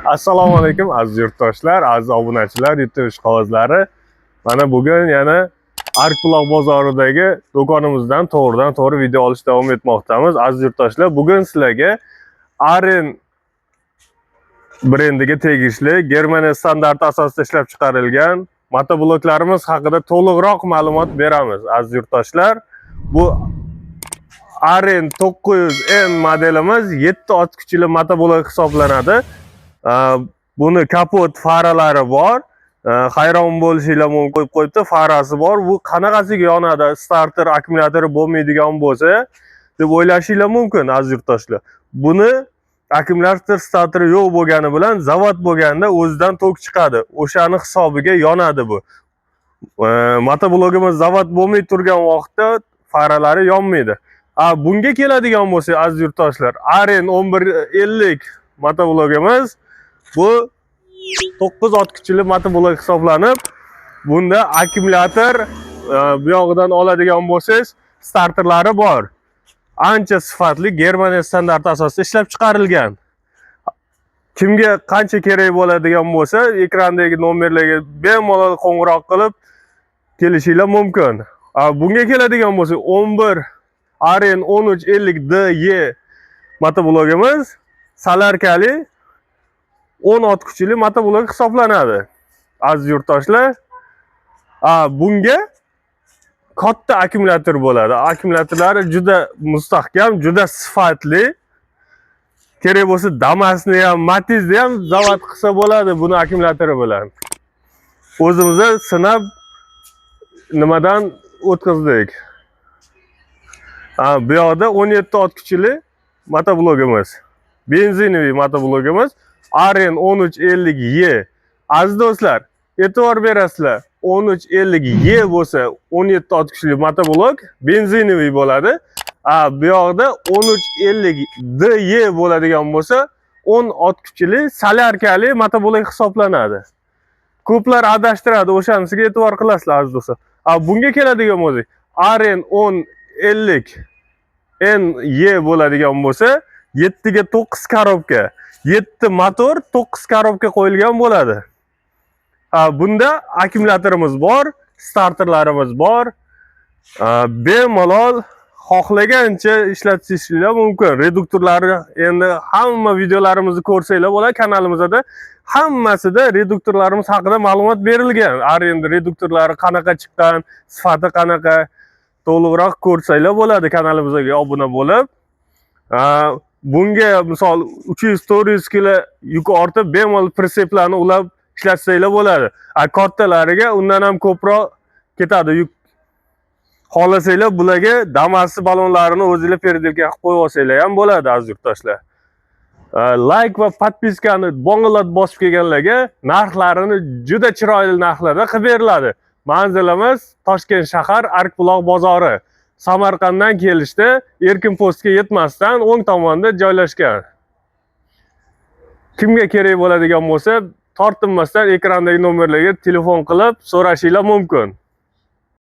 Assalomu alaykum, aziz yurtdoshlar, aziz obunachilar, YouTube ishqibozlari. Mana bugun yana Ark-Buloq bozoridagi do'konimizdan to'g'ridan to'g'ri video olish davom etmoqdamiz. Aziz yurtdoshlar, bugun sizlarga Aren brendiga tegishli Germaniya standarti asosida ishlab chiqarilgan motobloklarimiz haqida to'liqroq ma'lumot beramiz. Aziz yurtdoshlar, bu Aren 900N modelimiz 7 ot kuchli motoblok hisoblanadi. Buni kapot faralari bor. Hayron bo'lishinglar mumkin, qo'yib qo'yibdi, farasi bor. Bu qanaqasiga yonadi? Starter akkumulyatori bo'lmaydigan bo'lsa deb o'ylashinglar mumkin, aziz yurtdoshlar. Buni akkumulyator starteri yo'q bo'lgani bilan zavod bo'lganda o'zidan tok chiqadi. O'shani hisobiga yonadi bu. Motoblogimiz zavod bo'lmay turgan vaqtda faralari yonmaydi. A bunga keladigan bo'lsak, aziz yurtdoshlar, Aren 1150 motoblogimiz bu 9 ot kuchli motoblok hisoblanib, bunda akkumulyator bu yog'idan oladigan bo'lsangiz, starterlari bor. Ancha sifatli, Germaniya standarti asosida ishlab chiqarilgan. Kimga qancha kerak bo'ladigan bo'lsa, ekrandagi nomerlarga bemalol qo'ng'iroq qilib kelishinglar mumkin. A, bunga keladigan bo'lsak, 11 Aren 1350 DE motoblogimiz solarkali 10 ot kuchli motoblok hisoblanadi. Aziz yurtdoshlar, a, bunga katta akkumulyator bo'ladi. Akkumulyatorlari juda mustahkam, juda sifatli. Kerak bo'lsa Damasni ham, Matizni ham zavod qilsa bo'ladi buni akkumulyatori bilan. O'zimizda sinab nimadan o'tkazdik. Ha, bu yoqda 17 ot kuchli motoblogimiz. Benzinovый motoblogimiz Aren 1350E. Aziz do'stlar, e'tibor berasizlar. 1350E bo'lsa 17 ot kuchli motoblok benzinovый bo'ladi. A, bu yoqda 1350DE bo'ladigan bo'lsa 10 ot kuchli solyarkali motoblok hisoblanadi. Ko'plar adashtiradi, o'shanisiga e'tibor qilasizlar, aziz do'stlar. A, bunga keladigan bo'lsak, Aren 1050 NE bo'ladigan bo'lsa 7 ga 9 korobka, 7 motor, 9 korobka qo'yilgan bo'ladi. A, bunda akkumulyatorimiz bor, starterlarimiz bor. A, bemalol xohlagancha ishlatishinglar mumkin. Reduktorlari endi hamma videolarimizni ko'rsanglar bo'ladi kanalimizda, hammasida reduktorlarimiz haqida ma'lumot berilgan. Aren reduktorlari qanaqa chiqqan, sifati qanaqa, to'liqroq ko'rsanglar bo'ladi kanalimizga obuna bo'lib. A, bunga misol 300-400 kilo yuk ortib bemalol pritseplarni ulab ishlatsanglar bo'ladi. A kattalariga undan ham ko'proq ketadi yuk. Xohlasanglar bularga Damasni ballonlarini o'zinglar переделка qilib qo'yib olsanglar ham bo'ladi, aziz yurtdoshlar. Layk va подписка ni bong'illat bosib kelganlarga narxlarini juda chiroyli narxlarda qilib beriladi. Manzilimiz Toshkent shahar, Arkbuloq bozori. Samarqanddan kelishda Erkin postga yetmasdan o'ng tomonda joylashgan. Kimga kerak bo'ladigan bo'lsa, tortinmasdan ekrandagi nomerlarga telefon qilib so'rashinglar mumkin.